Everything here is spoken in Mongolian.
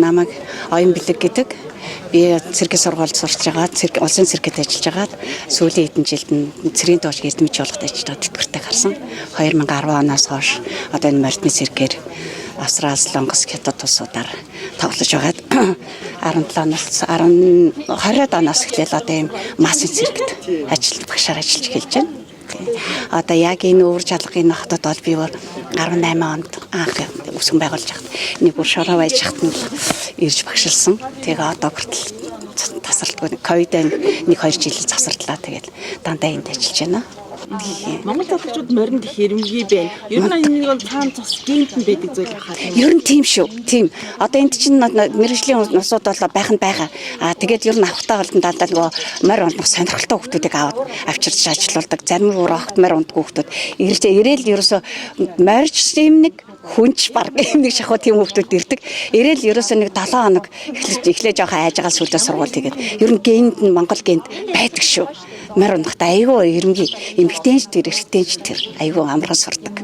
Намайг Оюн Бэлэг гэдэг. Би циркийн сургуульд сурч байгаа. Цирк улсын циркэд ажиллаж байгаа. Сүүлийн хэдэн жилд нь цэргийн доош эрдэмт жуулгад ажиллаж байгаа тэтгэвртэй гарсан. 2010 оноос хойш одоо энэ морьдны циркээр Австрали, Солонгос, Хятад улсуудаар тоглож байгаад 17 оноос 10 20 оноос эхлээл одоо ийм массын циркэд ажил багшаар ажиллаж эхэлж байна. Одоо яг энэ өвөр чалгын хотод бол би бүр 18 онд анх үсгэн байгуулж хахад нэг бүр шороо байж хахад нь ирж багшилсан. Тэгээ одоо хүртэл тасралтгүй ковидын 1 2 жил тасардлаа. Тэгээд дандаа энд ажиллаж байна. Монгол залуучууд моринд их эрэмбий байна. Ер нь энэ бол цаана цус гэнт нь байдаг зүйл хаа. Ер нь тийм шүү. Тийм. Одоо энд чинь мэргэжлийн нусууд бол байх нь байгаа. Аа тэгээд ер нь авахтаа бол дандаа нөгөө морь ундах сонирхолтой хүмүүсийг аваад авчирч ажилуулдаг. Зарим бүр огт морь ундгүй хүмүүс ирж ирээл ерөөсө морьч юм нэг хүнч баг юм нэг шахуу тийм хүмүүс ирдэг. Ирээл ерөөсө нэг 7 хоног эхлэж эхлээ жоохон айж байгаа сүлдээ сургууль тэгээд ер нь генд нь Монгол генд байдаг шүү. Морь ундахта айгүй эрэмбий эмэгтэйч тэр эрэгтэйч тэр айгүй амархан сурдаг.